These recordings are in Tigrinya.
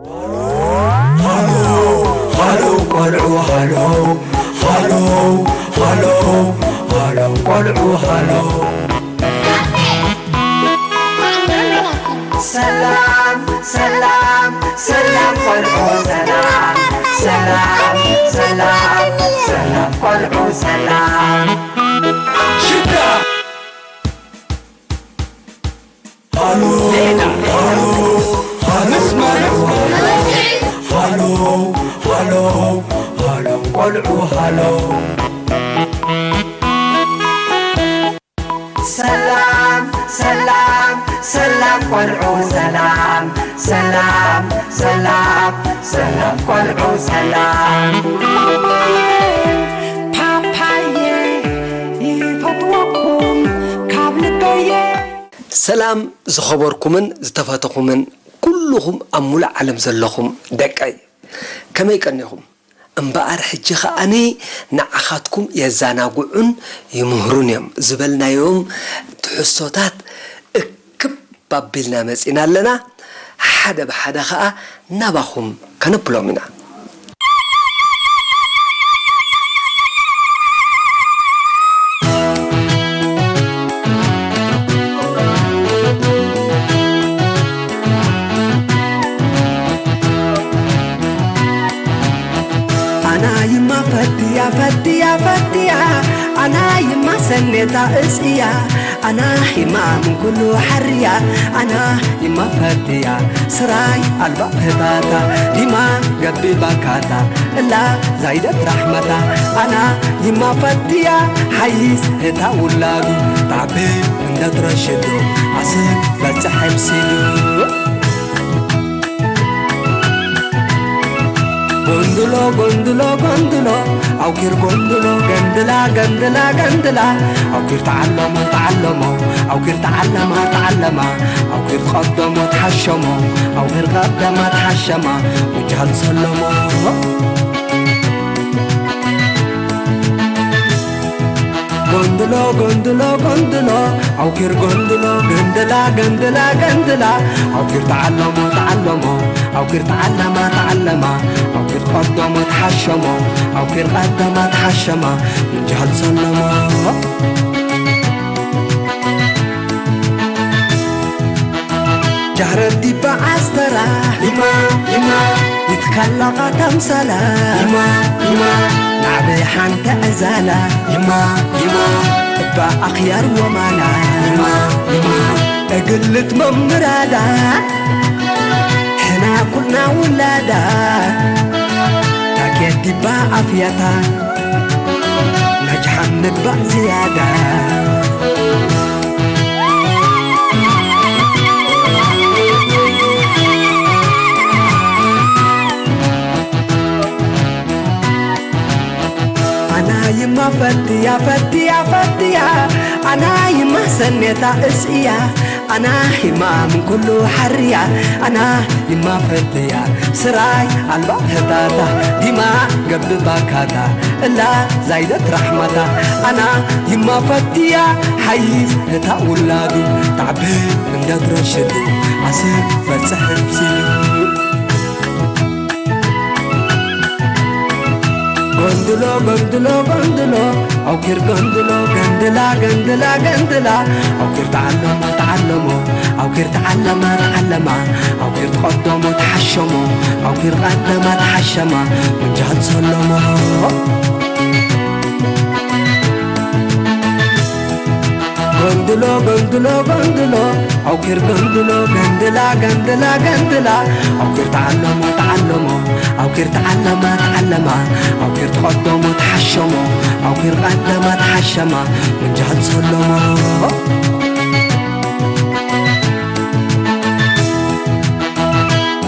ሃሎ፣ ሃሎ፣ ቆልዑ፣ ሃሎ፣ ሃሎ፣ ሃሎ፣ ሃሎ፣ ቆልዑ፣ ሃሎ። ሰላም፣ ሰላም፣ ሰላም፣ ቆልዑ፣ ሰላም፣ ሰላም፣ ሰላም፣ ሰላም፣ ቆልዑ፣ ሰላም። ሽታ። ሃሎ፣ ሃሎ፣ ሃሎ፣ ሃሎ፣ ሃሎ፣ ሃሎ፣ ቆልዑ፣ ሃሎ። ሰላም፣ ሰላም፣ ሰላም፣ ቆልዑ፣ ሰላም፣ ሰላም፣ ሰላም፣ ሰላም፣ ቆልዑ፣ ሰላም። ፓፓየ፣ ይፈትወኩም ካብ ልበየ። ሰላም ዝኸበርኩምን ዝተፈተኹምን ኩልኹም ኣብ ሙሉእ ዓለም ዘለኹም ደቀይ፣ ከመይ ቀኒኹም? እምበኣር ሕጂ ኸኣኒ ንዓኻትኩም የዘናግዑን ይምህሩን እዮም ዝበልናዮም ትሕዝቶታት እክብ ኣቢልና መጺና ኣለና። ሓደ ብሓደ ኸኣ ናባኹም ከነብሎም ኢና። ኣና ይማ ፈትያ፣ ፈትያ፣ ፈትያ፣ ኣና ይማ ሰኔታ እጽያ፣ ኣና ይማ ምን ኩሉ ሓርያ፣ ኣና ይማ ፈትያ፣ ስራይ ኣልባ ህታታ፣ ዲማ ገቢ ባካታ፣ እላ ዛይደት ራሕመታ፣ ኣና ይማ ፈትያ፣ ሓይስ ህታ ውላዱ፣ ታዕቢ እንደትረሽዱ፣ ኣስብ በጽሕ ሕምሲሉ። ጎንድሎ፣ ጎንድሎ፣ ጎንድሎ፣ ኣውኪር ጎንድሎ፣ ገንድላ፣ ገንድላ፣ ገንድላ፣ ኣውኪር ተዓለሞ፣ ተዓለሞ፣ ኣውኪር ተዓለማ፣ ተዓለማ፣ ኣውኪር ቀደሞ፣ ተሓሸሞ፣ ኣውኪር ቀደማ፣ ተሓሸማ፣ ውጃል ሰለሞ። ጎንድሎ፣ ጎንድሎ፣ ጎንድሎ፣ ኣውኪር ጎንድሎ፣ ገንድላ፣ ገንድላ፣ ገንድላ፣ ኣውኪር ተዓለሞ፣ ተዓለሞ፣ ኣውኪር ተዓለማ፣ ተዓለማ፣ ኣውኪር ቀደሞ፣ ተሓሸሞ፣ ኣውኪር ቀደማ፣ ተሓሸማ፣ ምንጃል ሰለሞ። ጃህረት ዲባ ዓስተራ፣ ይማ፣ ይማ፣ ይትካላኻ ተምሳላ፣ ይማ፣ ይማ፣ ናዕበይ ሓንቲ ዕዛላ፣ ይማ፣ ይማ፣ እባ ኣኽያር ወማና፣ ይማ፣ ይማ፣ እግልት መምራዳ፣ ሕና ኩልና ውላዳ፣ ታኬት ዲባ ኣፍያታ፣ ነጅሓም ንግባእ ዝያዳ። ኣና ይማ ፈትያ፣ ፈትያ፣ ፈትያ፣ ኣና ይማ ሰኔታ እስእያ፣ ኣና ይማ ምን ኩሉ ሓርያ፣ ኣና ይማ ፈትያ፣ ስራይ ኣልባ ህታታ፣ ዲማ ገብባካታ፣ እላ ዛይደት ራሕማታ፣ ኣና ይማ ፈትያ፣ ሓይስ ህታ ውላዱ፣ ታዕቢ እንደትረሽዱ፣ ኣስር በጽሕ ሲሉ። ጎንድሎ፣ ጎንድሎ፣ ጎንድሎ፣ ኣውኪር ጎንድሎ፣ ገንድላ፣ ገንድላ፣ ገንድላ፣ ኣውኪር ተዓለሞ፣ ተዓለሞ፣ ኣውኪር ተዓለማ፣ ተዓለማ፣ ኣውኪር ተቐደሞ፣ ተሓሸሞ፣ ኣውኪር ቀደማ፣ ተሓሸማ፣ ወንጃል ሰለሞ። ጎንድሎ፣ ጎንድሎ፣ ጎንድሎ፣ ኣውኪር ጎንድሎ፣ ገንድላ፣ ገንድላ፣ ገንድላ፣ ኣውኪር ተዓለሞ፣ ተዓለሞ፣ ኣውኪር ተዓለማ፣ ተዓለማ፣ ኣውኪር ተቐደሞ፣ ተሓሸሞ፣ ኣውኪር ቀደማ፣ ተሓሸማ፣ ወንጃል ሰለሞ።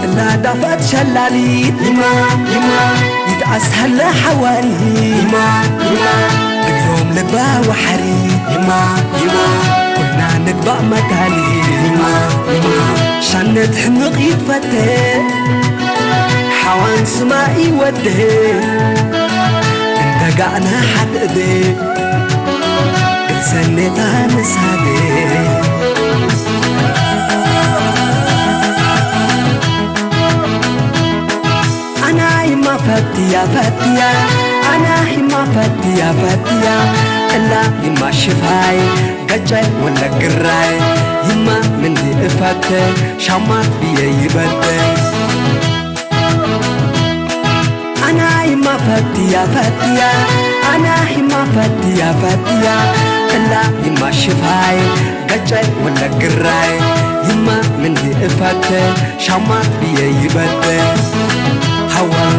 እላ ዳፈት ሸላሊት ይማ፣ ይማ፣ ይትኣስሃለ ሓዋሪ ይማ፣ ይማ፣ እግሮም ልባ ወሓሪ ይማ፣ ይማ፣ ኩልና ንግባእ መጋሊ ይማ፣ ይማ፣ ሻነት ሕምቕ ይትፈተ ሓዋን ስማ ይወደ እንደጋእና ሓትእደ ግልሰኔታ ንሳደ። ፈትያ ፈትያ ኣና ሂማ ፈትያ ፈትያ እላ ሂማ ሽፋይ ገጨ ወለ ግራይ ሂማ ምንዲ እፈተ ሻማ ብየ ይበልተ ኣና ሂማ ፈትያ ፈትያ ኣና ሂማ ፈትያ ፈትያ እላ ሂማ ሽፋይ ገጨ ወለ ግራይ ሂማ ምንዲ እፈተ ሻማ ብየ ይበልተ ሓወል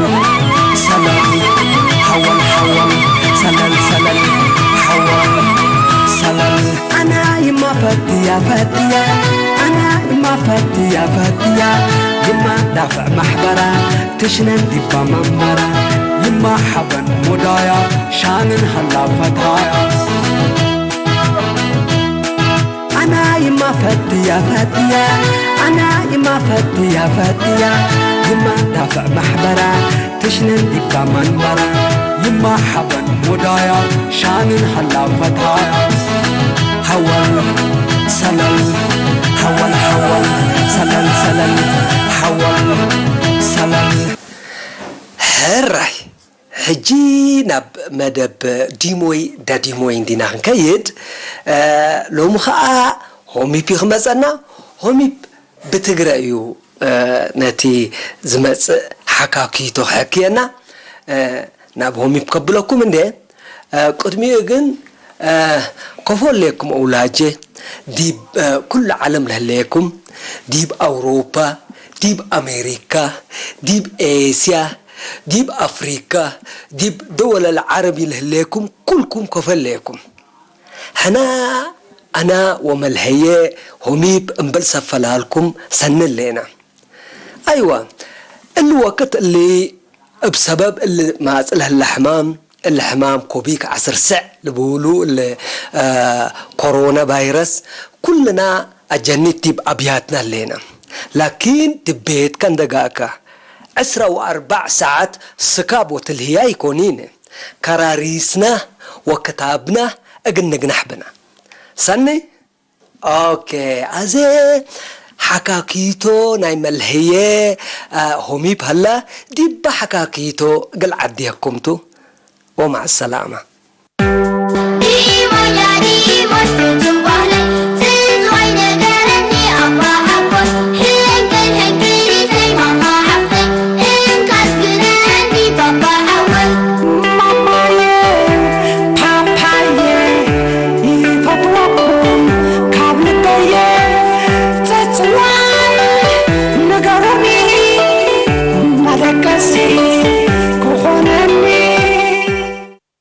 ሰለል ሓወል ሓወል ሰለል ሰለል ሓወል ሰለል ኣና ይማ ፈትያ ፈትያ ኣና ይማ ፈትያ ፈትያ ይማ ዳፍዕ ማሕበራ ትሽነን ዲባ መንበራ ይማ ሓበን ሙዳያ ሻንን ሃላ ፈታያ ኣና ይማ ፈትያ ፈትያ ኣና ይማ ፈትያ ፈትያ ይማ ዳፍዕ ማሕበራ ትሽነን ዲባ መንበራ ይማ ሓበን ሙዳያ ሻንን ሃላ ፈታያ ሃወል ሰለል ሃወል ሃወል ሰለል ሰለል ሃወል ሰለል ሕራይ ሕጂ ናብ መደብ ዲሞይ ዳዲሞይ እንዲና ክንከይድ ሎሚ ኸዓ ሆሚፕ እዩ ክመፀና ሆሚፕ ብትግረ እዩ ነቲ ዝመፅእ ሓካኪቶ ክሕክየና ናብ ሆሚፕ ከብለኩም እንደ ቅድሚኡ ግን ከፎለየኩም ኣውላጀ ዲብ ኩሉ ዓለም ለህለየኩም ዲብ ኣውሮፓ ዲብ ኣሜሪካ ዲብ ኤስያ ዲብ ኣፍሪካ ዲብ ደወለል ዓረቢ ለህለየኩም ኩልኩም ከፈለየኩም ሕና ኣና ወመልሀየ ሆሚብ እምበል ሰፈላልኩም ሰንሌና ኣይዋ እሊ ወቅት እሊ እብ ሰበብ እሊ ማጽል ህለ ሕማም እሊ ሕማም ኮቪክ ዓስር ስዕ ልብውሉ እሊ ኮሮና ቫይረስ ኩልና ኣጀኒት ዲብ ኣብያትና ሌና ላኪን ድቤትካ እንደጋእካ ዕስራ ወኣርባዕ ሰዓት ስካብ ወትልህያ ይኮኒን ከራሪስና ወክታብና እግን ንግናሕ ብና ሰኒ ኦኬ ኣዜ ሓካኪቶ ናይ መልህየ ሆሚብ ሃላ ዲባ ሓካኪቶ እግል ዓድየኩምቱ ወማዕ ሰላማ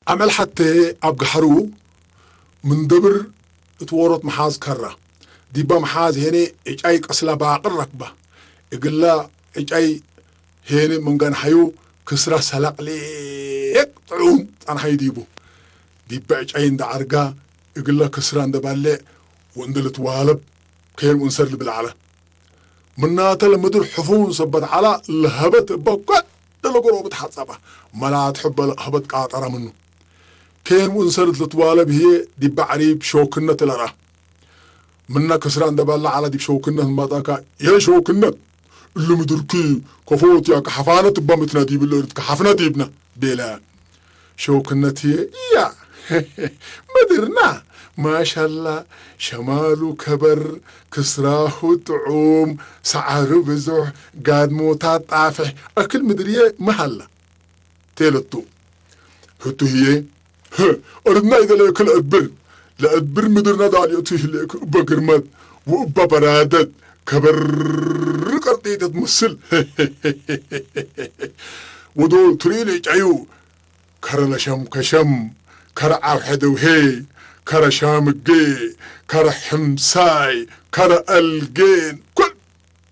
ኣመል ሓተ ኣብ ጋሕሩ ምንደብር እትወሮት መሓዝ ከራ ዲባ መሓዝ ሄኔ ዕጫይ ቀስላ ባቅር ረክባ እግላ ዕጫይ ሄኔ መንጋን ሓዩ ክስራ ሰላቅሌቅ ጥዑም ጻንሓዩ ዲቡ ዲባ ዕጫይ እንዳ ዓርጋ እግላ ክስራ እንደ ባሌዕ ወእንደ ልትዋለብ ከየን ወንሰር ልብል ዓላ ምናተ ለምድር ሕፉን ሰበት ዓላ ለሀበት እባ ጓድ ለጎረበት ሓጸባ መላት ሕበ ለቅሀበት ቃጠራ ምኑ። ኬን ወእንሰር እት ልትዋለብ ህዬ ዲብ በዕሪ ብሸውክነት ለርአ። ምነ ክስራ እንደ ባለ ዐለ ዲብ ሸውክነት እምባጣካ፣ የ ሸውክነት! እሊ ምድርኪ ከፎት ያከ ሐፋነት እባ ምትነ ዲብለ እርትከ ሐፍነ ዲብነ! ቤለ። ሸውክነት ህዬ፣ እያ! ምድርና ማሻላ ሸማሉ ከበር፣ ክስራሁ ጥዑም፣ ሰዓሩ ብዙሕ፣ ጋድሞታት ጣፍሕ፣ አክል ምድርዬ ሚ ሀለ? ቴለቱ። ህቱ ህዬ፣ ህእ፣ እርድና ኢደለ እክል እብር፣ ለእብር ምድርና ዳልዮቱ ህሌክ እበ ግርመት ወእበ በራደት ከበር ቀርጢተት ምስል። ወዶል ትርኢል ዕጫዩ፣ ከረ ለሸም ከሸም፣ ከረ ዓውሐ ደውሄ፣ ከረ ሻምጌ፣ ከረ ሕምሳይ፣ ከረ አልጌን፣ ኩል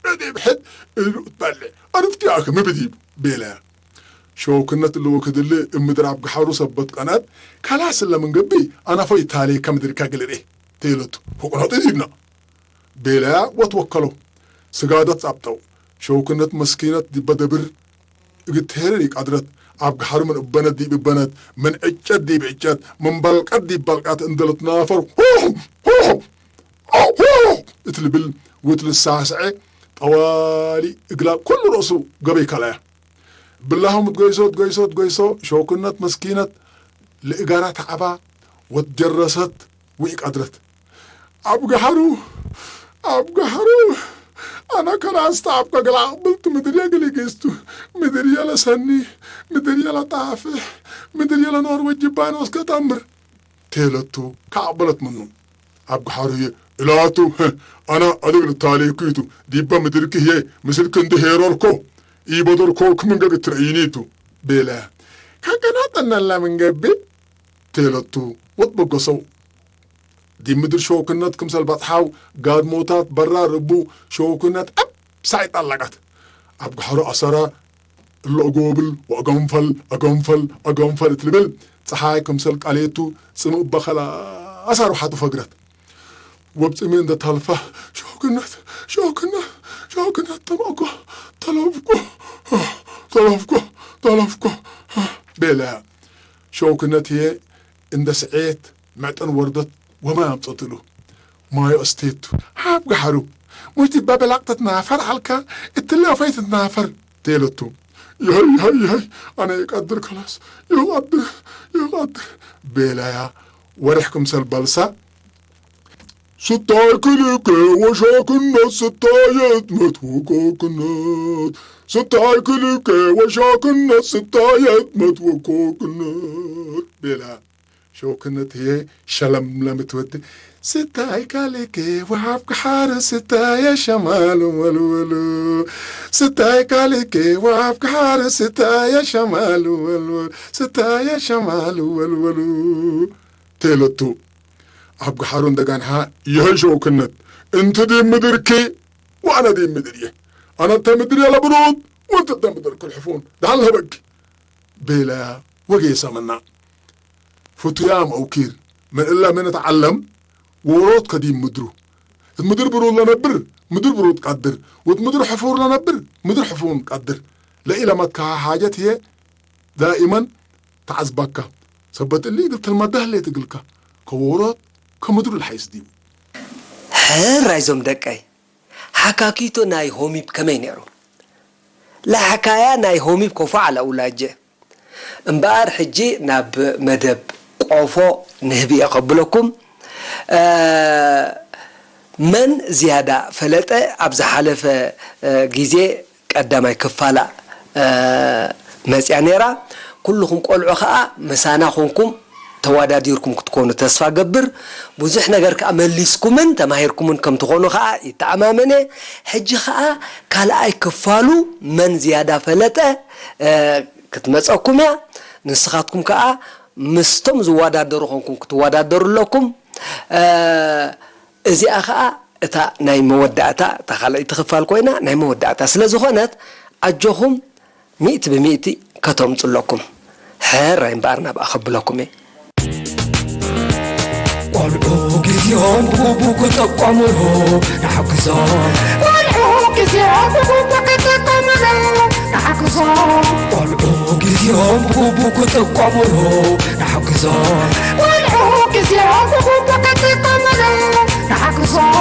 ዲብ ሕድ እሉ እትበልዕ፣ አርፍቲ አክሚ ብዲብ ቤለ። ሸወክነት እለ ወክድል እብ ምድር አብ ገሐሩ ሰበት ቀነት፣ ከላስ እለ ምን ገብእ፣ አናፎ ኢታሌ ከምድር ከግል ርኤ፣ ቴለቱ፣ ሁቅኖት እዲብና። ቤለያ ወትወከሎ። ስጋደት ጸብጠው። ሸውክነት መስኪነት ዲበ ደብር እግል ትሄርር ኢቀድረት። አብ ገሐሩ ምን እበነት ዲብ እበነት፣ ምን ዕጨት ዲብ ዕጨት፣ ምን በልቀት ዲብ በልቀት እንዴ ልትናፈር፣ ሁሕ! ሁሕ! ሁሕ! እት ልብል ወእት ልሳሰዐ ጠዋሊ እግላ ኩሉ ረእሱ ገበይ ከለያ። ብላሁ ምትጎይሶ ትጎይሶ ትጎይሶ ሸውክነት መስኪነት ልእጋራ ተዓባ ወትጀረሰት ውኢቅ ኣድረት። ኣብ ጋሕሩ፣ ኣብ ጋሕሩ፣ ኣነ ከላስታ ኣብ ከገላ ኣቕብልቱ ምድር የግሊጊስቱ፣ ምድር የለሰኒ፣ ምድር የለጣፍሕ፣ ምድር የለኖር ወጅባን ወስከ ጠምር። ቴለቱ ከኣቕበለት ምኑ። ኣብ ጋሕሩ ህየ፣ እላቱ፣ ኣነ ኣደግ ልታሌኩ ይቱ፣ ዲበ ምድርኪ ህየ፣ ምስልክ እንደ ሄሮልኮ፣ ኢበዶርኮ ክምንገግ ትረኢኒቱ፣ ቤለ። ከገና ጠነላ ምንገቢ፣ ቴለቱ፣ ወትበገሰው። ዲብ ምድር ሸውክነት ክምሰል በጽሓው ጋድሞታት በራር እቡ ሸውክነት ኣብ ሳይጣ ኣላጋት። ኣብ ጋሕሮ ኣሰራ እሎ እጎብል ወእገንፈል፣ እገንፈል፣ እገንፈል እትልብል ጸሓይ ክምሰል ቃሌቱ ጽምእ በኸላ ኣሳር ውሓቱ ፈግረት። ወብ ጽምእ እንደ ታልፋ ሸውክነት፣ ሸውክነት፣ ሸውክነት ተማእኮ፣ ተለፍኮ፣ ተለፍኮ፣ ተለፍኮ፣ ቤለያ። ሸውክነት ህየ እንደ ስዕየት መዕጠን ወርደት ወማይ ኣምጸትሉ። ማዮ ኣስቴቱ። ሃብ ጋሕሩ። ሙይቲ በበላቕ ተትናፈር ዓልካ፣ እትለ ኣፋይ ተትናፈር። ቴለቱ። ይሀይ፣ ይሀይ፣ ይሀይ። ኣነ ይቀድር ከላስ። ይቀድር፣ ይቀድር። ቤላያ። ወርሕ ክምሰል በልሳ። ስታይ ክልከ ወሻክነት ስታይ የትመት ወኮክነት። ስታይ ክልከ ወሻክነት ስታይ የትመት ወኮክነት። ቤላ። ሸውክነት ህየ ሸለምለም ትወድ። ስታይ ካልከ ወሃብ ክሓር ስታይ የሸማሉ ወልወሉ። ስታይ ካልከ ወሃብ ክሓር ስታይ የሸማሉ ወልወሉ። ስታይ የሸማሉ ወልወሉ። ቴለቱ። ኣብ ጋሕሩ እንደጋንሓ ይሀ ሸውክነት። እንቲ ዲ ምድርኪ ወኣነ ዲ ምድር እየ። ኣነ እተ ምድር የለ ብሩት ወንተ እተ ምድር ክልሕፉን። ዳሃል ለህበኪ። ቤላ ወጌ ሰመና። ፍቱያም ኣውኪር፣ ምን እላ ምን እትዓለም፣ ወሮት ከዲም ምድሩ። እት ምድር ብሩድ ለነብር፣ ምድር ብሩድ ቀድር፣ ወት ምድር ሕፉር ለነብር፣ ምድር ሕፉን ቀድር። ለኢለመትካ ሓጀት ህየ ዳኢመን ተዓዝባካ። ሰበት እሊ እግል ትልመዳ ህሌት እግልካ፣ ከወሮት ከምድሩ ልሓይስ ዲቡ። ሕራይ ዞም ደቀይ፣ ሓካኪቶ ናይ ሆሚብ ከመይ ነይሩ? ለሓካያ ናይ ሆሚብ ኮፎ ዓላ ውላጀ። እምበኣር ሕጂ ናብ መደብ ቆፎ ንህቢ እየ ከብለኩም። መን ዝያዳ ፈለጠ ኣብ ዝሓለፈ ግዜ ቀዳማይ ክፋላ መጽያ ነይራ። ኩልኹም ቆልዑ ኸኣ ምሳና ኾንኩም ተዋዳዲርኩም ክትኮኑ ተስፋ ገብር። ብዙሕ ነገር ከኣ መሊስኩምን ተማሂርኩምን ከም ትኾኑ ኸኣ ይተኣማመን እየ። ሕጂ ኸኣ ካልኣይ ክፋሉ መን ዝያዳ ፈለጠ ክትመጸኩም እያ። ንስኻትኩም ከኣ ምስቶም ዝወዳደሩ ኾንኩም ክትወዳደሩ ኣለኩም። እዚኣ ኸኣ እታ ናይ መወዳእታ እታ ካልኣይቲ ክፋል ኮይና ናይ መወዳእታ ስለ ዝኾነት ኣጆኹም ሚእቲ ብሚእቲ ከተምጹ ኣለኩም። ሕራይ እምበኣር ናብኣ ከብለኩም እየ። ቆልዑ ግዜኦም ብግቡ ክጥቀሙሉ ንሓግዞም። ቆልዑ ግዜኦም ብግቡ ክጥቀሙሉ ንሓግዞም። ቆልዑ ግዜኦም ብግቡ ክጥቀሙሉ ንሓግዞም። ቆልዑ ግዜኦም ብግቡ ክጥቀሙሉ ንሓግዞም።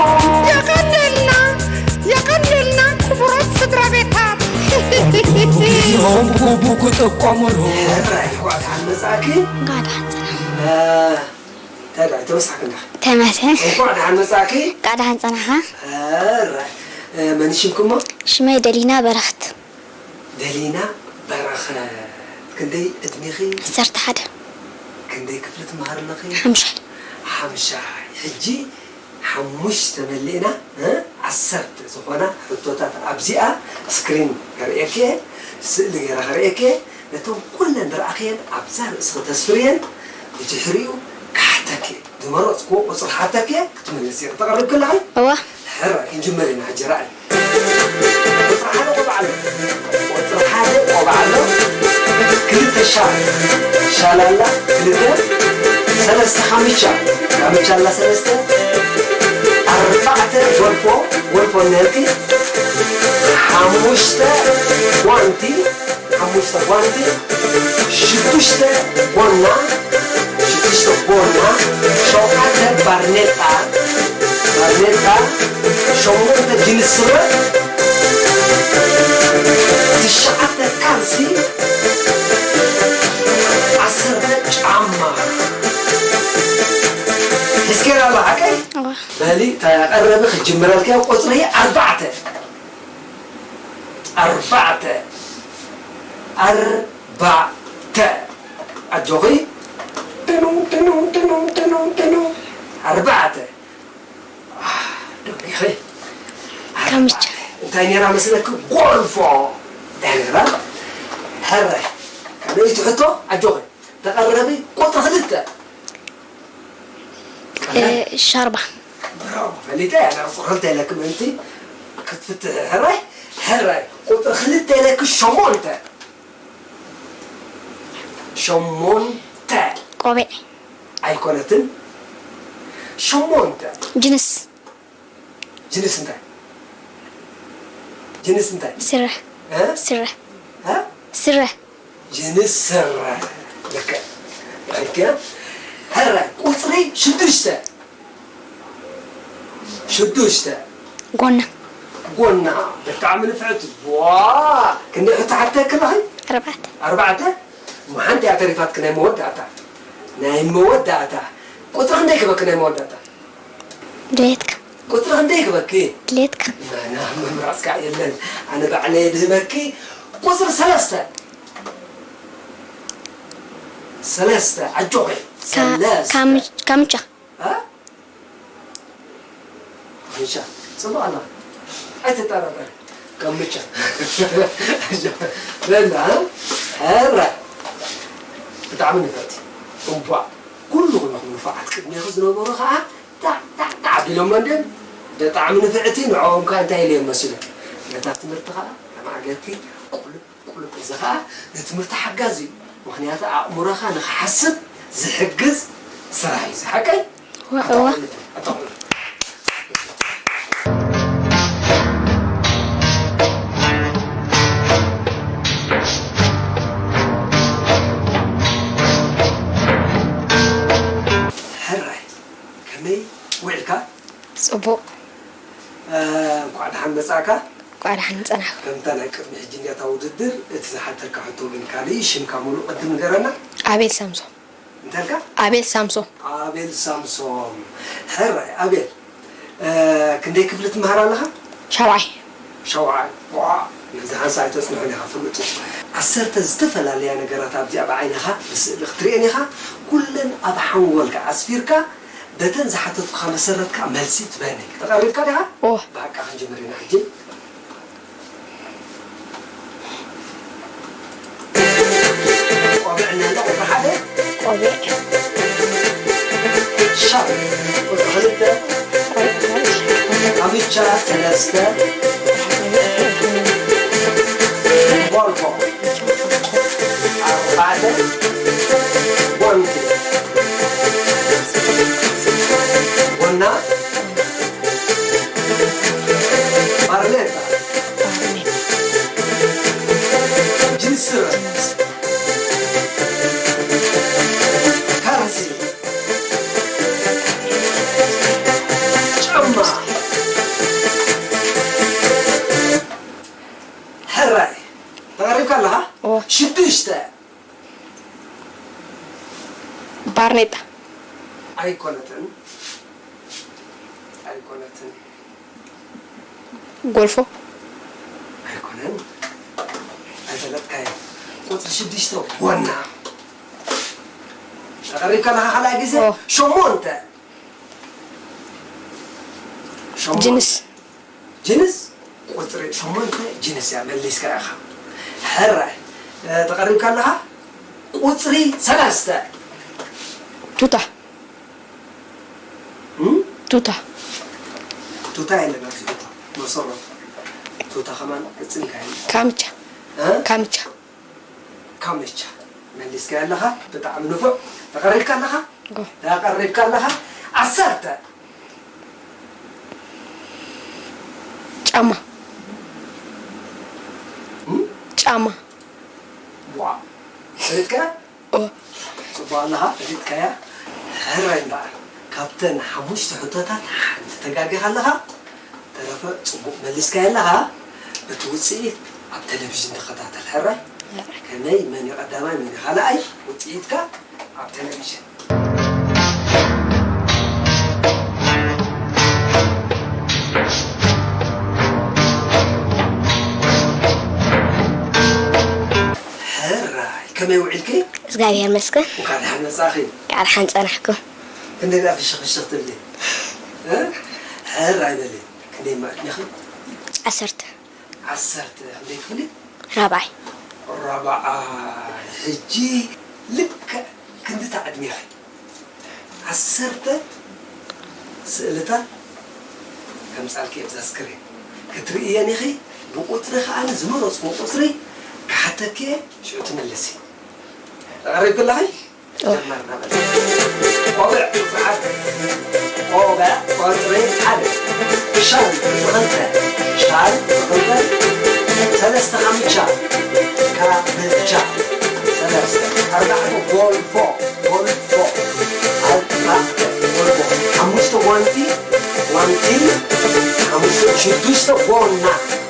የቐንየልና፣ የቐንየልና ክቡራት ስድራ ቤታት። ቆልዑ ግዜኦም ብግቡ ክጥቀሙሉ። ሕራይ እንኳዕ ደሓን መጻእኪ። እንኳዕ ደሓን ጸናሕና። እንታይ ደኣ ተበሳሕክና? ተመስገን። እንኳዕ ደሓን መጻእኪ። እንኳዕ ደሓን ጸናሕኻ። ሕራይ። መን ሽምክሞ? ሽመይ ደሊና በረኽት። ደሊና በረኸት፣ ክንደይ ዕድሜኺ? ዓሰርተ ሓደ። ክንደይ ክፍሊ ትመሃሪ ኣለኺ? ሓምሻይ። ሓምሻይ። ሕጂ ሓሙሽተ መሊእና፣ እ? ዓሰርተ ዝኾና ሕቶታት ኣብዚኣ ስክሪን ከርእየኪ እየ፣ ስእሊ ገይረ ከርእየኪ እየ። ነቶም ኩለን ዝረኣኽየን ኣብዛ ርእስኺ ተስፍርየን፣ ብድሕሪኡ ክሓተኪ እየ። ዝመረጽክዎ ቁጽሪ ክሓተኪ እየ፣ ክትምልስዮ ክትቐርብ ከለኺ። እወ። ሕራይ ክንጅምር ኢና ሕጂ፣ ርኣይ። ቁጽሪ ሓደ ቆብዓ ኣሎ። ቁጽሪ ሓደ ቆብዓ ኣሎ። ክልተ ሻል፣ ሻል ኣላ፣ ክልተ። ሰለስተ ካምቻ፣ ካምቻ ኣላ፣ ሰለስተ። ኣርባዕተ ጎልፎ፣ ጎልፎ እኒሀልኪ። ሓሙሽተ ጓንቲ፣ ሓሙሽተ ጓንቲ። ሽዱሽተ ጎና፣ ሽዱሽተ ጎና። ሸውዓተ ባርኔጣ፣ ባርኔጣ። ሸሞንተ ጂንስ ስረ። ትሽዓተ ካልሲ። ረቢ ክጅምረልካ ቁፅሪ ኣርባዕተ። ኣርባዕተ። ኣርባዕተ። ኣጆኺ። ትኑ፣ ትኑ፣ ትኑ፣ ትኑ፣ ትኑ። ኣርባዕተ። ኣህ፣ ደቂኺ። ካምቻ። እንታይ ነይራ መስለኪ? ጎልፎ። እንታይ ነይራ? ሕራይ። ካልኣይቲ ሕቶ፣ ኣጆኺ። ተቐረቢ ቁፅሪ ክልተ። እ፣ ሻርባ። ብራቮ፣ ፈሊጠ እየ። ኣነ ቁፅሪ ክልተ ኢለኪ ምእንቲ ክትፍትሒ። ሕራይ፣ ሕራይ። ቁፅሪ ክልተ ኢለኪ ሸሞንተ። ሸሞንተ። ቆቢዕ። ኣይኮነትን። ሸሞንተ። ጅንስ። ጅንስ እንታይ? ጅንስ እንታይ? ስረ። እ? ስረ። እ? ስረ። ጅንስ ስረ። ልክዕ። ራይት እያ። ሕራይ ቁፅሪ ሽዱሽተ። ሽዱሽተ። ጎና። ጎና። ብጣዕሚ ንፍዕቲ። ዋ! ክንደይ ሕቶ ሓተኪ ኣለኺ? ኣርባዕተ። ኣርባዕተ? እሞ ሓንቲ እያ ተሪፋትኪ ናይ መወዳእታ። ናይ መወዳእታ። ቁፅሪ ክንደይ ክበኪ ናይ መወዳእታ? ድሌትካ። ቁፅሪ ክንደይ ክበኪ? ድሌትካ። ናና ምምራፅ ከዓ የለን። ኣነ ባዕለየ ድህበኪ ቁፅሪ ሰለስተ። ሰለስተ፣ ኣጆኺ። ካ-፣ ሰለስተ። ካም-፣ ካምቻ። እ? ካምቻ። ፅቡቕ ኣላ። ኣይትጠራጠሪ። ካምቻ። በላ፣ እ? ሕራይ። ብጣዕሚ ንፍዕቲ። እዋእ። ኩሉ ኩለኹም ንፉዓት ቅድሜኺ ዝነበሩ ኸዓ ዳዕ፣ ዳዕ፣ ዳዕ ኣቢሎሞ እንድዮም። ብጣዕሚ ንፍዕቲ፣ ንዕኦም ከ እንታይ ኢለዮም መሲሎም? ነታ ትምህርቲ ኸዓ ከማዕገርኪ ቁልፍ፣ ቁልፍ። እዚ ኸዓ ንትምህርቲ ሓጋዚ እዩ። ምኽንያቱ ኣእምሮኻ ንኽሓስብ ዝሕግዝ ስራሕ እዩ። እዚ ሓቀይ? እወ፣ እወ። ኣጣቕዑ፣ ኣጣቕዑ። ሕራይ፣ ከመይ ውዒልካ? ጽቡቕ። እ፣ እንኳዕ ደሓን መጻእካ። እንኳዕ ደሓን ጸናሕኩም። ከምታ ናይ ቅድሚ ሕጂ እንድያ እታ ውድድር፣ እቲ ዝሓተልካ ሕቶ ግን ካልእ እዩ። ሽምካ ሙሉእ ቅድም ንገረና። ኣቤል ሳምሶም። እንታይ ኣልካ? ኣቤል ሳምሶም። ኣቤል ሳምሶም። ሕራይ፣ ኣቤል፣ እ፣ ክንደይ ክፍሊ ትመሃር ኣለኻ? ሻውዓይ። ሻውዓይ። ዋእ፣ ነዚ ሓንሳእ ኣይተጽንሖን ኢኻ፣ ፍሉጥ እዩ። ዓሰርተ ዝተፈላለያ ነገራት ኣብዚኣ ብዓይንኻ ብስእሊ ክትርእየን ኢኻ። ኩለን ኣብ ሓንጎልካ ኣስፊርካ፣ በተን ዝሓተትኩኻ መሰረት ከኣ መልሲ ትበኒ። ተቐሪብካ ዲኻ? ኦ። ብሓቃ ክንጅምር ኢና ሕጂ። ቆቢዕ እኒአና፣ ቁፅሪ ሓደ። ቆቢዕ። ሻርፕ። ቁፅሪ ክልተ። ቆቢዕ። ካምቻ ሰለስተ። ጎልፎ ኣርባዕተ። ጓንቲ። ጎና። ባርኔጣ። ጅንስ ስረ። ካልሲ። ጫማ። ሕራይ። ተቐሪብካ ኣለኻ? እወ። ሽዱሽተ። ባርኔጣ። ኣይኮነትን። ኣይኮነትን። ጎልፎ። ኣይኮነን። ኣይፈለጥካዮ። ቁፅሪ ሽዱሽተ ጎና። ተቐሪብካ ኣለኻ ካልኣይ ግዜ? ኦ። ሸሞንተ። ሸሞንተ። ጅንስ። ጅንስ ቁፅሪ ሸሞንተ ጅንስ እያ መሊስካ ኢኻ። ሕራይ፣ እ፣ ተቐሪብካ ኣለኻ። ቁፅሪ ሰለስተ። ቱታ። እም? ቱታ። ቱታ የለን ኣብዚ ቱታ። መሰረት። ቱታ ከማን ቅፅል ካይን። ካምቻ። እ? ካምቻ። ካምቻ። መሊስካ ኣለኻ። ብጣዕሚ ንፉዕ። ተቐሪብካ ኣለኻ። ጎ። ተቐሪብካ ኣለኻ። ዓሰርተ። ጫማ። እም? ጫማ። ዋ። ፈሊጥካ? ኦ። ጽቡቕ ኣለኻ፣ ፈሊጥካያ። ሕራይ እምበኣር፣ ካብተን ሓሙሽተ ሕቶታት ሓንቲ ተጋጊኻ ኣለኻ። ተረፈ ጽቡቕ መሊስካያ ኣለኻ። እቲ ውጽኢት ኣብ ቴሌቪዥን ንኸታተል። ሕራይ? ሕራይ። ከመይ፣ መን እዩ ቀዳማይ፣ መን እዩ ካልኣይ፣ ውጽኢትካ ኣብ ቴሌቪዥን። ከመይ ውዒልኪ? እግዚኣብሔር ይመስገን። እንኳዕ ደሓን መጻእኺ። እንኳዕ ደሓን ጸናሕኩም። ክንደይ ደኣ ፍሽኽ ፍሽኽ ትብሊ? እ? ሕር ኣይበሊ። ክንደይ እማ ዕድሜኺ? ዓሰርተ። ዓሰርተ ክንደይ ክፍሊ? ራብዓይ። ራብዓይ። ሕጂ ልክዕ ክንድታ ዕድሜኺ። ዓሰርተ ስእልታት ከምጻልኪ እየ ብዛ ስክሪን ክትርእየን ኢኺ። ብቁጽሪ ከኣ ዝመረጽኩ ቁጽሪ ክሓተኪ እየ፣ ሽዑ ትመልሲ። ተቐሪብኪ ኣለኺ? ጀመርና በል። ቆብዕ ቁጽሪ ሓደ። ቆብዕ ቁጽሪ ሓደ። ሻል ቁጽሪ ክልተ። ሻል ቁጽሪ ክልተ። ሰለስተ ካምቻ። ካምቻ። ሰለስተ። ኣርባዕተ ጎልፎ። ጎልፎ። ኣርባዕተ ጎልፎ። ሓሙሽተ ጓንቲ። ጓንቲ። ሓሙሽተ። ሽዱሽተ ጎና።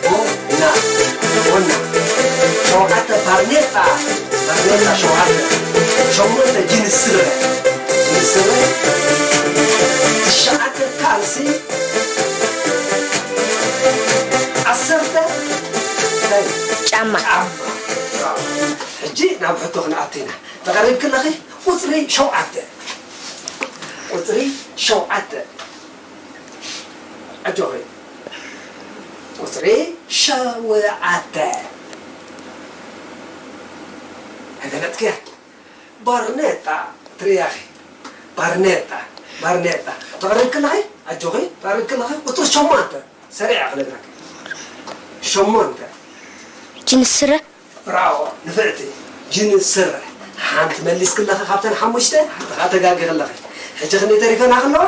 ጎና። ጎና። ሸውዓተ ባርኔጣ። ባርኔጣ ሸውዓተ። ሸሞንተ ጅንስ ስረ። ጅንስ ስረ። ትሽዓተ ካልሲ። ዓሰርተ ጫማ። ጫማ። ሕጂ ናብ ሕቶ ክንኣቱ ኢና። ተቐሪብኪ ኣለኺ? ቁጽሪ ሸውዓተ። ቁጽሪ ሸውዓተ። ኣጆኺ። ቁጽሪ ሸውዓተ። ኣይፈለጥክያ? ባርኔጣ ትርእያኺ። ባርኔጣ፣ ባርኔጣ። ተቐሪብኪ ኣለኺ? ኣጆኺ፣ ተቐሪብኪ ኣለኺ? ቁጽሪ ሸሞንተ። ሰሪዐ ክነግረኪ። ሸሞንተ። ጅንስ ስረ። ብራቮ ንፍዕቲ። ጅንስ ስረ ሓንቲ መሊስኪ ኣለኺ ካብተን ሓሙሽተ፣ ሓንቲ ከኣ ተጋጊኺ ኣለኺ። ሕጂ ክንደይ ተሪፈና ከለዋ?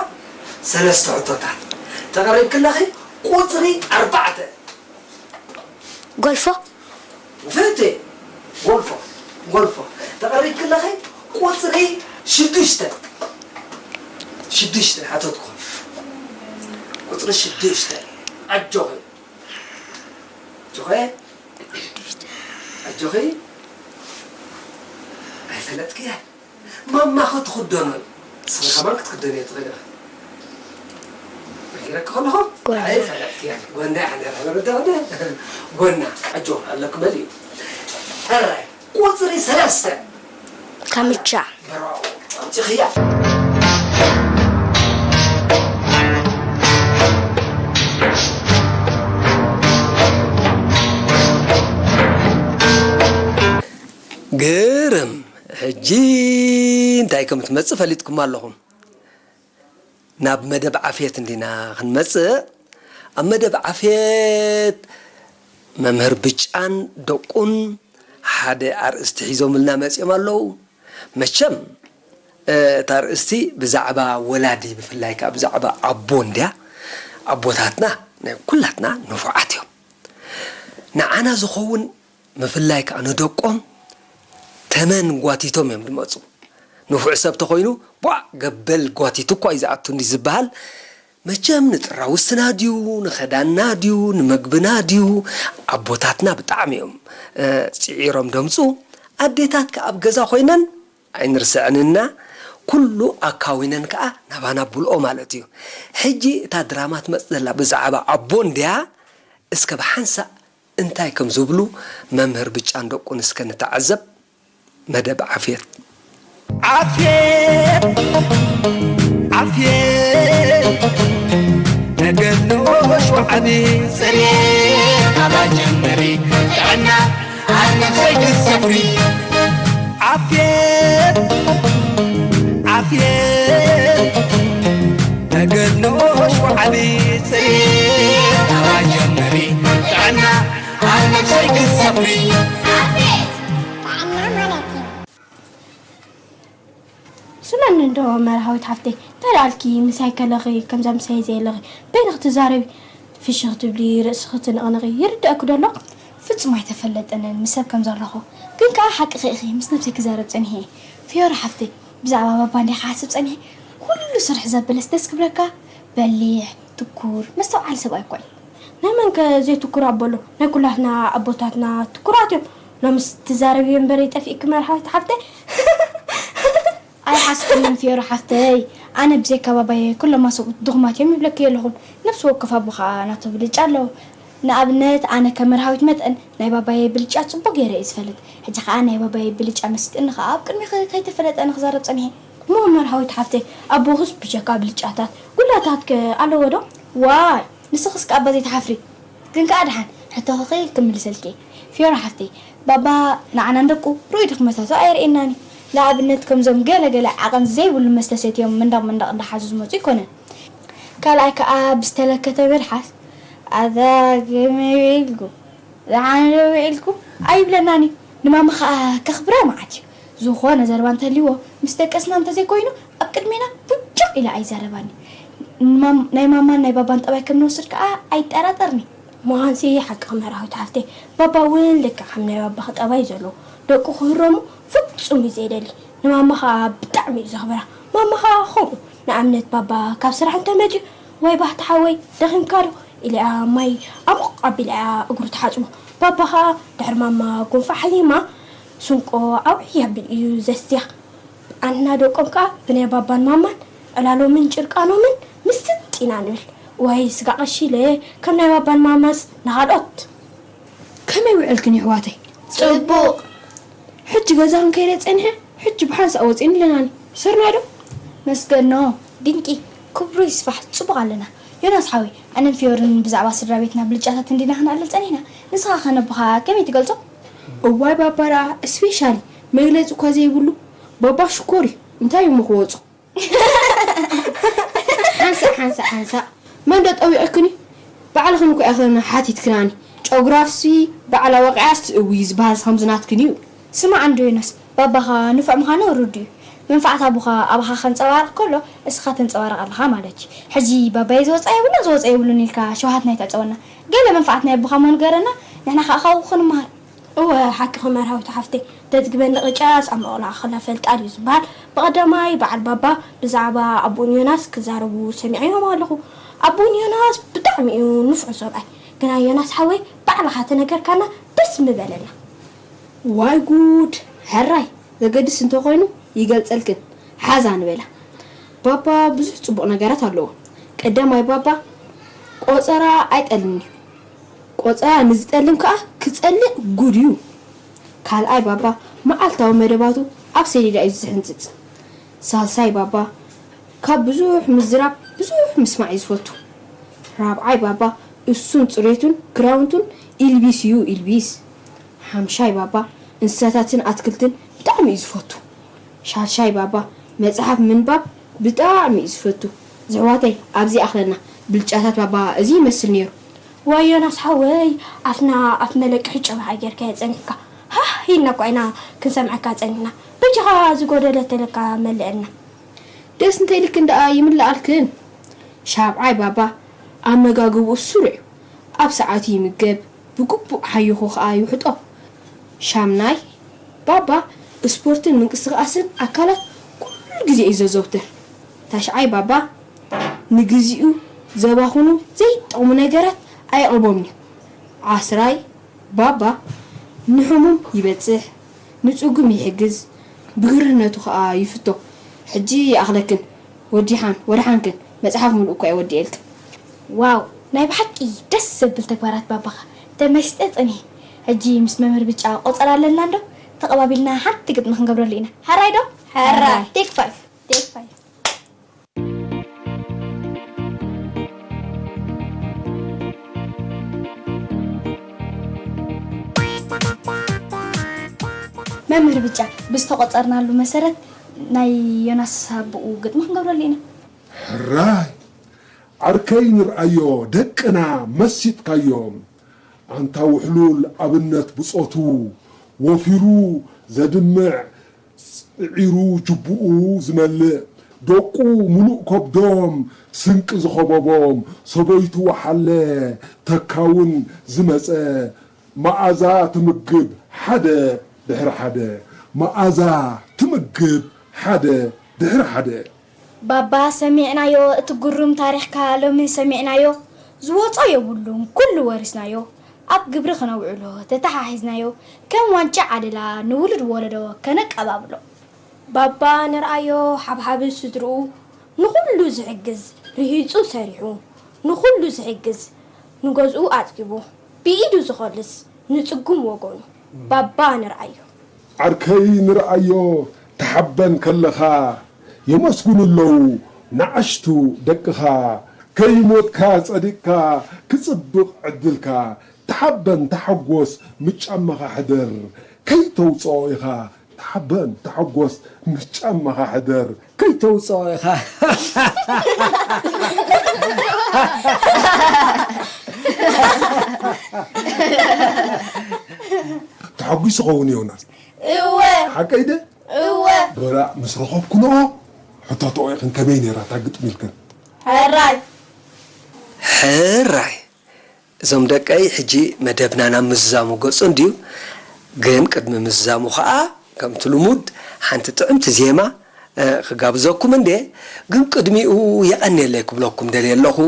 ሰለስተ ሕቶታት። ተቐሪብኪ ኣለኺ። ቁጽሪ ኣርባዕተ። ጎልፎ። ንፍዕቲ። ጎልፎ። ጎልፎ። ተቐሪብኪ ኣለኺ። ቁጽሪ ሽዱሽተ። ሽዱሽተ ሓተትኩ። ቁጽሪ ሽዱሽተ። ኣጆኺ። ኣጆኺ። ኣጆኺ። ኣይፈለጥክያ። ማማ ክትኽደኖ እዩ። ንስኺ ከማን ክትክደንዮ ትኽእሊ ኢኺ። ነጊረኪ ከለኹ ጎና። ኣይፈለጥክያን። ጎና እያ ነይራ። ንርዳእ ጎና። ጎና። ኣጆ ኣለኪ መሊኡ። ሕራይ። ቁጽሪ ሰለስተ። ካምቻ። ብራቮ። ኣምጺኽያ። ግርም። ሕጂ እንታይ ከም ትመጽእ ፈሊጥኩም ኣለኹም። ናብ መደብ ዓፍየት እንዲና ክንመጽእ፣ ኣብ መደብ ዓፍየት መምህር ብጫን ደቁን ሓደ ኣርእስቲ ሒዞምልና መጺኦም ኣለዉ። መቸም፣ እ፣ እታ ኣርእስቲ ብዛዕባ ወላዲ፣ ብፍላይ ከኣ ብዛዕባ ኣቦ እንድያ። ኣቦታትና ናይ ኩላትና ንፉዓት እዮም። ንዓና ዝኸውን ምፍላይ ከኣ ንደቆም ተመን ጓቲቶም እዮም ዝመጹ። ንፉዕ ሰብ ተኾይኑ ቧዕ ገበል ጓቲቱ እኳ እዩ ዝኣቱ እንዲ ዝበሃል፣ መቸም ንጥራውስትና ድዩ ንኸዳንና ድዩ ንምግብና ድዩ ኣቦታትና ብጣዕሚ እዮም፣ እ፣ ጽዒሮም ደምጹ። ኣዴታት ከኣ ኣብ ገዛ ኮይነን ኣይንርስዐንና ኩሉ ኣካዊነን ከኣ ናባና ብልኦ ማለት እዩ። ሕጂ እታ ድራማ ትመጽእ ዘላ ብዛዕባ ኣቦ እንድያ። እስከ ብሓንሳእ እንታይ ከም ዝብሉ መምህር ብጫን ደቁን እስከ ንተዓዘብ። መደብ ዓፍየት። ዓፍየት ዓፍየት ተገድሎ ሸውዓቢ ጽሬት ኣባጀመሪ ጥዕና ኣብ ነፍሰይ ክሰፍሪ ዓፍየት ዓፍየት ተገድሎ ሸውዓቢ ጽሬት ኣባጀመሪ ጥዕና ኣብ ነፍሰይ ክሰፍሪ ስመኒ እንዶ መርሃዊት ሓፍተይ፣ እንታይ ደኣልኪ? ምሳይ ከለኺ ከምዛ ምሳይ ዘየለኺ በይንኺ ትዛረቢ፣ ፍሽኽ ትብሊ፣ ርእስኺ ትንቕንቒ፣ ይርድኣኪ ዶ ኣሎ? ፍጹም ኣይተፈለጠንን ምስ ሰብ ከም ዘለኹ። ግን ከኣ ሓቅኺ ኢኺ፣ ምስ ነብሰይ ክዛረብ ጸኒሐ እየ። ፍዮሪ ሓፍተይ፣ ብዛዕባ ባባ እንድየ ክሓስብ ጸኒሐ። ኩሉ ስርሕ ዘብለስ ደስ ክብለካ፣ በሊሕ፣ ትኩር፣ መስተውዓሊ ሰብኣይ እኳ እዩ። ናይ መን ከ ዘይትኩር ኣቦ ኣሎ? ናይ ኩላትና ኣቦታትና ትኩራት እዮም። ሎምስ ትዛረቢ እምበር ይጠፊእኪ መርሃዊት ሓፍተይ። ኣይሓስክንን ፍዮሪ ሓፍተይ፣ ኣነ ብዘይካ ባባየ ኩሎም ኣሰብኡት ድኹማት እዮም ይብለኪ ኣለኹ። ነብሲ ወከፍ ኣቦ ኸኣ ናቱ ብልጫ ኣለዎ። ንኣብነት ኣነ ከም መርሃዊት መጠን ናይ ባባየይ ብልጫ ጽቡቕ ገይረ እየ ዝፈልጥ። ሕጂ ኸኣ ናይ ባባየይ ብልጫ መሲጥኒ ኸኣ ኣብ ቅድሚኺ ከይተፈለጠ ንኽዛረብ ጸኒሐ። እሞ መርሃዊት ሓፍተይ፣ ኣቦኽስ ብጀካ ብልጫታት ጉላታት ከ ኣለዎ ዶ? ዋይ፣ ንስኽስ ከኣ በዚ ትሓፍሪ። ግን ከኣ ደሓን ሕቶኺ ክምልሰልኪ እየ። ፊዮሪ ሓፍተይ፣ ባባ ንዓና ንደቁ ርኡይ ድኽመታቱ ኣየርእየናን እዩ። ንኣብነት ከምዞም ገለ ገለ ዓቐን ዘይብሉ መስተ ሰትዮም መንደቕ መንደቕ እንዳሓዙ ዝመጹ ኣይኮነን። ካልኣይ ከኣ ብዝተለከተ መልሓስ ኣዛ ከመይ ውዒልኩም ደሓን ዶ ውዒልኩም ኣይብለናን እዩ። ንማማ ከኣ ከኽብራ መዓት እዩ። ዝኾነ ዘረባ እንተልይዎ ምስ ደቀስና እንተዘይኮይኑ ኣብ ቅድሜና ቡጭቕ ኢላ ኣይዛረባን እዩ። ንማም-፣ ናይ ማማን ናይ ባባን ጠባይ ከም ንወስድ ከኣ ኣይጠራጠርን እዩ። ምዃንሲ ሓቅኺ መርሃዊት ሓፍተይ፣ ባባ እውን ልክዕ ከም ናይ ባባኺ ጠባይ እዩ ዘለዎ። ደቁ ክህረሙ ፍጹም እዩ ዘይደሊ። ንማማ ኸኣ ብጣዕሚ እዩ ዘኽብራ። ማማ ኸኣ ኸምኡ። ንኣብነት ባባ ካብ ስራሕ እንተመጺኡ፣ "ዋይ ባህታ ሓወይ፣ ደኺምካ ዶ?" ኢላ እያ ማይ ኣሙቕ ኣቢላ እያ እግሩ ትሓጽቦ። ባባ ኸኣ ድሕሪ ማማ ጉንፋዕ ሓይማ ስንቆ ኣውዕይ ኣቢሉ እዩ ዘስትያ። ኣንሕና ደቆም ከኣ ብናይ ባባን ማማን ዕላሎምን ጭርቃኖምን ምስጥ ኢና ንብል። ዋይ ስጋ ቀሺለ ከም ናይ ባባን ማማስ ንኻልኦት። ከመይ ውዕልክን የሕዋተይ? ጽቡቕ። ሕጂ ገዛ ክንከይደ ጸኒሐ፣ ሕጂ ብሓንሳእ ወጺእኒ ኣለናኒ። ሰርና ዶ? መስገኖ፣ ድንቂ፣ ክብሩ ይስፋሕ፣ ጽቡቕ ኣለና። ዮናስ ሓወይ፣ ኣነን ፊዮርን ብዛዕባ ስድራ ቤትና ብልጫታት እንዲና ክነዕልል ጸኒሕና። ንስኻ ከ ነቦኻ ከመይ ትገልጾ? እዋይ ባባ ደኣ እስፔሻሊ መግለጺ እኳ ዘይብሉ ባባ ሽኮር እዩ። እንታይ እሞ ክወጾ? ሓንሳእ ሓንሳእ ሓንሳእ መን ዶ ጠዊቕክን እዩ? ባዕልኽን እኮ ኢኽን ሓቲትክናኒ። ጨጉራፍሲ ባዕላ ወቒዓስ ትእዊ ዝበሃልስ ከምዚ ናትክን እዩ። ስማዕ እንዶ ዮናስ፣ ባባኻ ንፉዕ ምዃኑ ርዱእ እዩ። መንፍዓት ኣቦኻ ኣባኻ ከንጸባርቕ ከሎ እስኻ ተንጸባርቕ ኣለኻ ማለት እዩ። ሕጂ ባባየ ዝወጽኣ የብሉን ዝወጽኣ የብሉን ኢልካ ሸውሃትና ኣይተዕጸወና። ገለ መንፍዓት ናይ ኣቦኻ እሞ ንገረና፣ ንሕና ከኣ ካብኡ ክንመሃር። እወ፣ ሓቅኺ መርሃዊት ሓፍተይ፣ ተጽግበኒ ቅጫስ ኣብ መቕሎ ኣኽላ ፈልጣ ድዩ ዝበሃል? ብቐዳማይ በዓል ባባ ብዛዕባ ኣቦን ዮናስ ክዛረቡ ሰሚዐዮም ኣለኹ። ኣቦን ዮናስ ብጣዕሚ እዩ ንፉዕ ሰብኣይ። ግና ዮናስ ሓወይ፣ ባዕልኻ ተነገርካና ደስ ምበለና። ዋይ ጉድ! ሕራይ ዘገድስ እንተኾይኑ ይገልጸልክን። ሓዛ ንበላ። ባባ ብዙሕ ጽቡቕ ነገራት ኣለዎ። ቀዳማይ ባባ ቆጸራ ኣይጠልን እዩ። ቆጸራ ንዝጠልም ከኣ ክጸልእ ጉድ እዩ። ካልኣይ ባባ መዓልታዊ መደባቱ ኣብ ሰሌዳ እዩ ዝሕንጽጽ። ሳልሳይ ባባ ካብ ብዙሕ ምዝራብ ብዙሕ ምስማዕ እዩ ዝፈቱ። ራብዓይ ባባ እሱን ጽሬቱን ክዳውንቱን ኢልቢስ እዩ ኢልቢስ። ሓምሻይ ባባ እንስሳታትን ኣትክልትን ብጣዕሚ እዩ ዝፈቱ። ሻልሻይ ባባ መጽሓፍ ምንባብ ብጣዕሚ እዩ ዝፈቱ። ዝሕዋተይ ኣብዚ ኣኽለና ብልጫታት ባባ እዚ ይመስል ነይሩ። ዋይ ዮናስ ሓወይ፣ ኣፍና ኣፍ መለቅሒ ጨባኻ ጌርካዮ ጸኒሕካ። ሃህ ኢልና እኳ ኢና ክንሰምዐካ ጸኒሕና። በጃኻ ዝጎደለ ተለካ መልአልና። ደስ እንተኢልክን ደኣ ይምልኣልክን። ሻብዓይ ባባ ኣመጋግብኡ ስሩዕ እዩ። ኣብ ሰዓቱ ይምገብ፣ ብግቡእ ሓይኹ ኸኣ ይውሕጦ። ሻምናይ ባባ ስፖርትን ምንቅስቓስን ኣካላት ኩሉ ግዜ እዩ ዘዘውትር። ታሽዓይ ባባ ንግዚኡ ዘባኽኑ ዘይጠቕሙ ነገራት ኣየቕርቦምን እዩ። ዓስራይ ባባ ንሕሙም ይበጽሕ፣ ንጽጉም ይሕግዝ፣ ብግርህነቱ ኸኣ ይፍቶ። ሕጂ ይኣኽለክን፣ ወዲሓን ወድሓንክን፣ መጽሓፍ ምሉእ እኳ እየ ወዲኤልክን። ዋው፣ ናይ ብሓቂ ደስ ዘብል ተግባራት ባባኻ። ተመሲጠ ጸኒሐ። ሕጂ ምስ መምህር ብጫ ቆጸራ ኣለና እንዶ? ተቐባቢልና ሓንቲ ግጥሚ ክንገብረሉ ኢና። ሕራይ ዶ? ሕራይ። ቴክ ፋይቭ። ቴክ ፋይቭ። መምህር ብጫ፣ ብዝተቖጸርናሉ መሰረት ናይ ዮናስ ኣቦኡ ግጥሚ ክንገብረሉ ኢና። ሕራይ! ዓርከይ ንርኣዮ ደቅና መሲጥካዮም። ኣንታ ውሕሉል ኣብነት ብጾቱ፣ ወፊሩ ዘድምዕ፣ ጽዒሩ ጅቡኡ ዝመልእ፣ ደቁ ምሉእ ከብዶም ስንቂ ዝኸበቦም፣ ሰበይቱ ወሓለ ተካውን ዝመጸ፣ መኣዛ ትምግብ ሓደ ድሕሪ ሓደ፣ መኣዛ ትምግብ ሓደ ድሕሪ ሓደ። ባባ ሰሚዕናዮ እቲ ግሩም ታሪኽካ ሎሚ ሰሚዕናዮ። ዝወጾ የብሉን ኩሉ ወሪስናዮ። ኣብ ግብሪ ክነውዕሎ ተተሓሒዝናዮ። ከም ዋንጫ ዓደላ ንውሉድ ወለዶ ከነቀባብሎ። ባባ ንርኣዮ ሓብሓብ ስድርኡ ንኹሉ ዝሕግዝ ርሂጹ ሰሪሑ ንኹሉ ዝሕግዝ ንገዝኡ ኣጽጊቡ፣ ብኢዱ ዝኸልስ ንጽጉም ወገኑ፣ ባባ ንርኣዮ። ዓርከይ ንርኣዮ፣ ትሓበን ከለኻ የመስግኑ ኣለዉ ንኣሽቱ ደቅኻ። ከይሞትካ ጸዲቕካ ክጽብቕ ዕድልካ። ተሓበን ተሓጎስ ምስ ጫማኻ ሕደር፣ ከይተውጽኦ ኢኻ። ተሓበን ተሓጎስ ምስ ጫማኻ ሕደር፣ ከይተውጽኦ ኢኻ። ተሓጒሱ ኸውን ዮናስ? እወ። ሓቀይ ደ? እወ። በላ ምስ ረኸብኩ ንኦ ሕቶትኦ ኢኽን ከመይ ነይራ እታ ግጥሚ ኢልክን? ሕራይ። ሕራይ። እዞም ደቀይ፣ ሕጂ መደብና ናብ ምዝዛሙ ገጹ እንድዩ። ግን ቅድሚ ምዝዛሙ ኸኣ፣ ከምቲ ልሙድ፣ ሓንቲ ጥዕምቲ ዜማ፣ እ፣ ክጋብዘኩም እንድየ። ግን ቅድሚኡ የቐንየለይ ክብለኩም ደልየ ኣለኹ።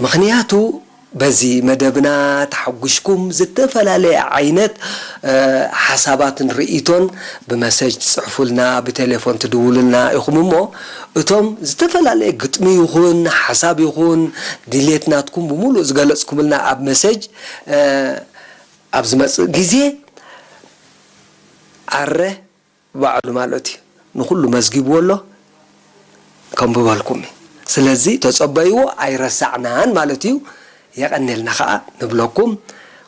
ምኽንያቱ፣ በዚ መደብና ተሓጒስኩም ዝተፈላለየ ዓይነት፣ እ፣ ሓሳባትን ርእይቶን ብመሰጅ ትጽሕፉልና፣ ብቴሌፎን ትድውሉልና ኢኹም እሞ፣ እቶም ዝተፈላለየ ግጥሚ ይኹን ሓሳብ ይኹን ድሌት ናትኩም ብምሉእ ዝገለጽኩምልና ኣብ መሰጅ፣ እ፣ ኣብ ዝመጽእ ግዜ ኣረ ባዕሉ ማለት እዩ። ንኹሉ መዝጊብዎ ኣሎ፣ ከንብበልኩም እዩ። ስለዚ ተጸበይዎ፣ ኣይረሳዕናን ማለት እዩ። የቐንየልና ኸኣ ንብለኩም።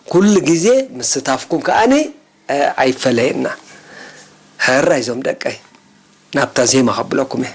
ኩሉ ግዜ ምስታፍኩም ከኣኒ፣ እ፣ ኣይፈለየና። ሕራይ እዞም ደቀይ፣ ናብታ ዜማ ከብለኩም እየ።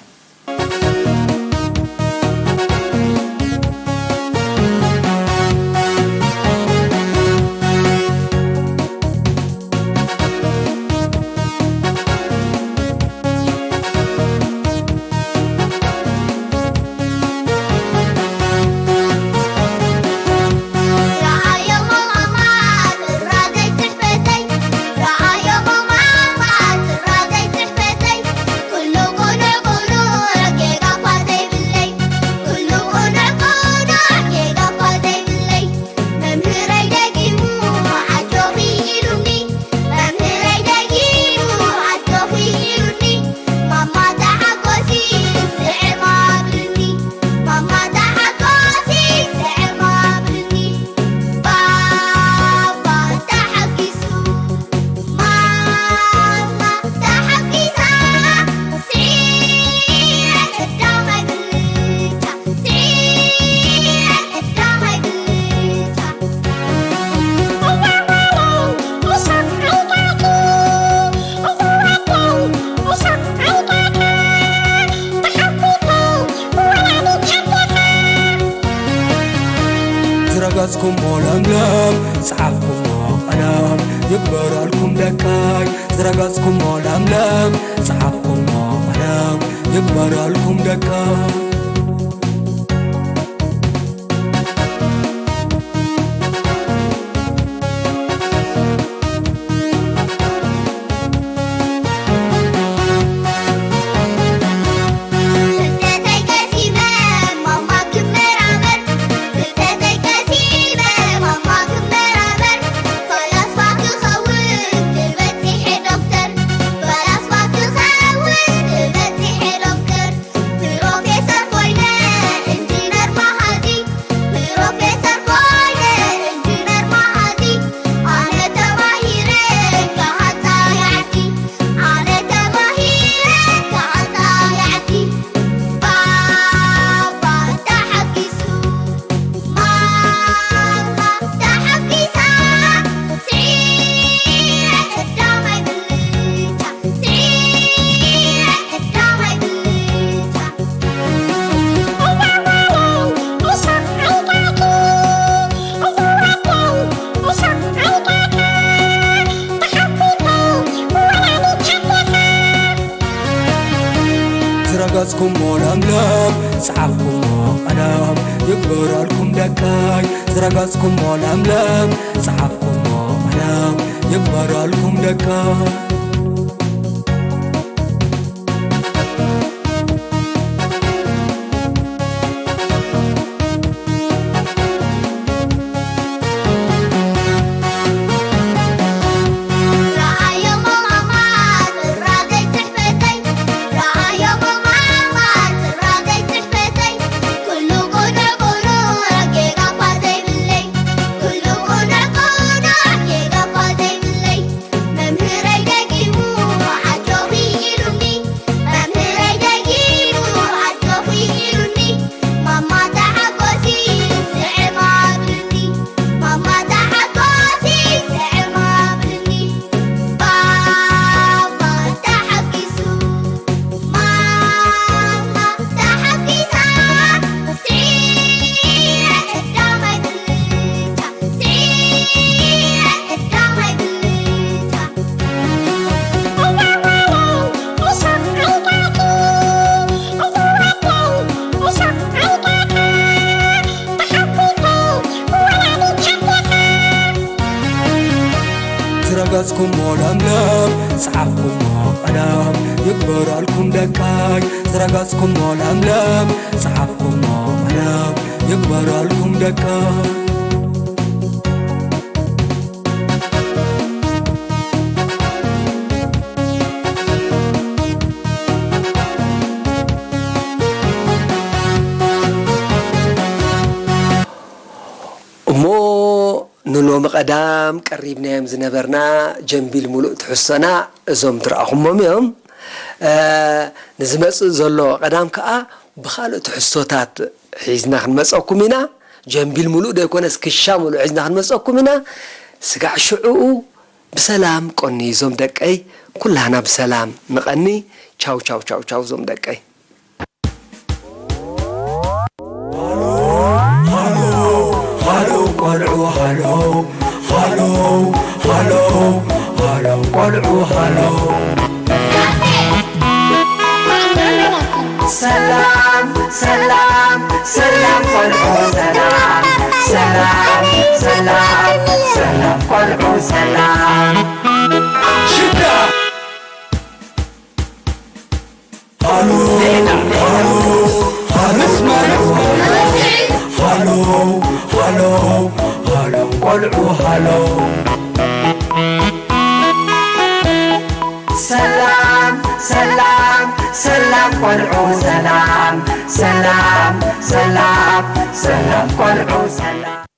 ዝረገጽኩሞ ለምለም፣ ጸሓፍኩሞ ቀለም፣ ይግበረልኩም ደቀይ። ዝረገጽኩሞ ለምለም፣ ጸሓፍኩሞ ቀለም፣ ይግበረልኩም ደቀይ። ፕሮፌሰር ኮይነ ኢንጂነር መሃዚ፣ ፕሮፌሰር ኮይነ ኢንጂነር መሃዚ፣ ኣነ ተማሂረ ክሃንጻ ዓዲ፣ ኣነ ተማሂረ ክሃንጻ ዓዲ። ባባ ተሓጊሱ፣ ማማ ተሓጊሳ፣ ስዒረ ቀዳማይ ብልጫ፣ ስዒረ ቀዳማይ ብልጫ። ዝረገጽኩሞ ለምለም፣ ጸሓፍኩሞ ቀለም፣ ይግበረልኩም ደቀይ። ዝረገጽኩሞ ለምለም፣ ጸሓፍኩሞ ቀለም፣ ይግበረልኩም ደቀይ። ዝረገጽኩሞ ለምለም፣ ጸሓፍኩሞ ቀለም፣ ይግበረልኩም ደቀይ። ዝረገጽኩሞ ለምለም፣ ጸሓፍኩሞ ቀለም፣ ይግበረልኩም ደቀይ። እሞ ንሎሚ ቀዳም ቀሪብናዮም ዝነበርና ጀምቢል ሙሉእ ትሕዝቶና እዞም ትረኣኹሞም እዮም። እ፣ ንዝመጽእ ዘሎ ቀዳም ከኣ ብኻልእ ትሕዝቶታት ሒዝና ክንመጸኩም ኢና። ጀምቢል ሙሉእ ዘይኮነስ ክሻ ሙሉእ ሒዝና ክንመጸኩም ኢና። ስጋዕ ሽዑኡ ብሰላም ቆኒ እዞም ደቀይ፣ ኩላህና ብሰላም ንቐኒ። ቻው፣ ቻው፣ ቻው፣ ቻው እዞም ደቀይ። ሃሎ፣ ሃሎ፣ ቆልዑ ሃሎ፣ ሃሎ፣ ሃሎ፣ ሃሎ፣ ቆልዑ ሃሎ። ሰላም፣ ሰላም፣ ሰላም ቆልዑ ሰላም፣ ሰላም፣ ሰላም፣ ሰላም ቆልዑ ሰላም። ሽዳ ሃሎ፣ ሃሎ፣ ሃሎ፣ ሃሎ፣ ሃሎ፣ ሃሎ፣ ቆልዑ ሃሎ። ሰላም፣ ሰላም፣ ሰላም ቆልዑ ሰላም፣ ሰላም፣ ሰላም፣ ሰላም ቆልዑ ሰላም።